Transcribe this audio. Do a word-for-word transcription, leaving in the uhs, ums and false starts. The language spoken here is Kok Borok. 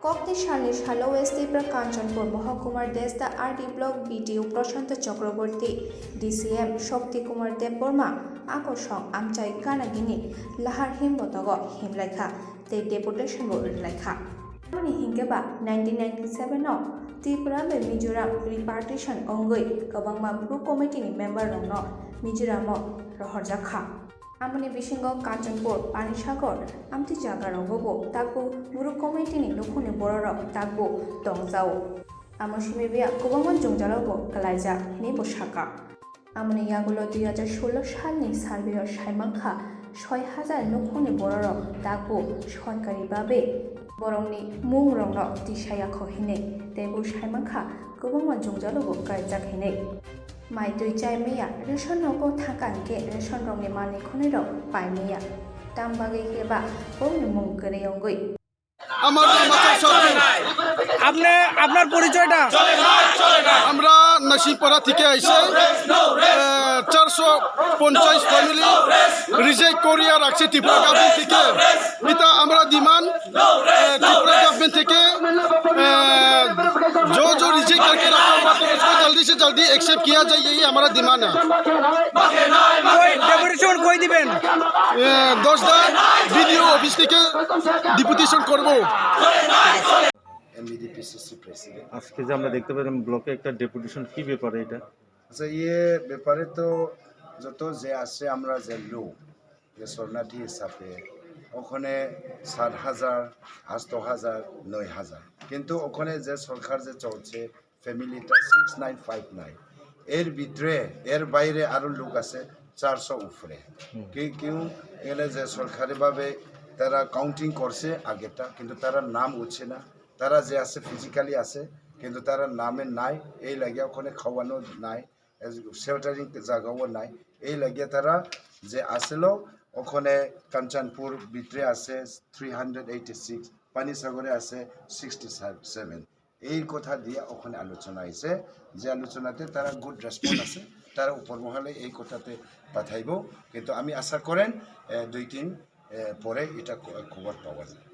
Kokni salni salo West Tipra Kanchanpur Mohokumar Desda R D Block B D O Prashanta Chakraborty, D C M Shakti Kumar Debbarma, Akosong Amchai Ganagini Lahar Himbotogo himlaikha tei deputation bo rwlaikha. Tamoni hinkhe ba nineteen ninety-seven o Tripura bai Mizoram repartition wngwi kwbangma Bru committee ni member rokno Mizoram o rohorjakha. Amoni bisingo Kanchanpur, Panisagar, amtwi jaga rogo bo takbo Bru committee ni nukhungni bororok takbo tongjao. Amo simi biya kwbangma jwngjalo bo kwlaijak hinwi bo saka. Amoni yagulo dui hajar solo salni survey o saimankha soi hajar nukhungni bororok takbo sorkari babe borokni mungrokno tisayakho hinwi tei bo saimankha kwbangma jwngjalo bo kaijak hinwi. Mai twi chai maya, ration rogo thangka hinkhe ration rokni manwi khwnwi rok pai maya. Tam bagwi khe ba bongni mung kwrwi wngwi. আমার নাম আসাদ চৌধুরী। আপনি, আপনার পরিচয়টা? আমরা নাসিমপাড়া থেকে আইসে, আহ, চারশো পঞ্চাশ ফ্যামিলি রিজেক্ট করিয়া রাখছে ত্রিপুরা গভর্নমেন্ট থেকে। এটা আমরা ডিমান্ড, আহ, ত্রিপুরা গভর্নমেন্ট থেকে, আহ, जो जो रिजेक्ट करके रखा हुआ तो उसको जल्दी से जल्दी एक्सेप्ट किया जाए, यही हमारा डिमांड है। কই ডেপুটেশন কই দিবেন? এ, দশদা বিডিও অফিস থেকে ডেপুটেশন করব। এমবিডিপিসিসি প্রেসিডেন্ট। আজকে যে আমরা দেখতে পেলাম ব্লকে একটা ডেপুটেশন, কি ব্যাপারে এটা? আচ্ছা, ইয়ে ব্যাপারে তো যত যে আছে, আমরা যে লোক, যে শরণার্থী হিসাবে ওখানে সাত হাজার, আষ্ট হাজার, নয় হাজার, কিন্তু ওখানে যে সরকার যে চলছে, ফ্যামিলিটা সিক্স নাইন ফাইভ নাইন, এর ভিতরে, এর বাইরে আরো লোক আছে চারশো উপরে। হুম। কি-, কেউ এখানে যে সরকারিভাবে তারা কাউন্টিং করছে আগেরটা, কিন্তু তারা নাম উঠছে না। তারা যে আছে ফিজিক্যালি আছে, কিন্তু তারা নামে নাই, এই লাগিয়া ওখানে খাওয়ানো নাই, শেল্টারিং জায়গাও নাই। এই লাগিয়া তারা যে আসলো ওখানে কাঞ্চনপুর ভিতরে আছে থ্রি হান্ড্রেড এইটি সিক্স, পানিসাগরে আছে সিক্সটি সেভেন। এই কথা দিয়ে ওখানে আলোচনা হয়েছে, যে আলোচনাতে তারা গুড রেসপন্স আছে, তারা উপর মহলে এই কথাতে পাঠাইব। কিন্তু আমি আশা করেন, এ, দুই তিন, এ, পরে এটা খ-, খবর পাওয়া যায়।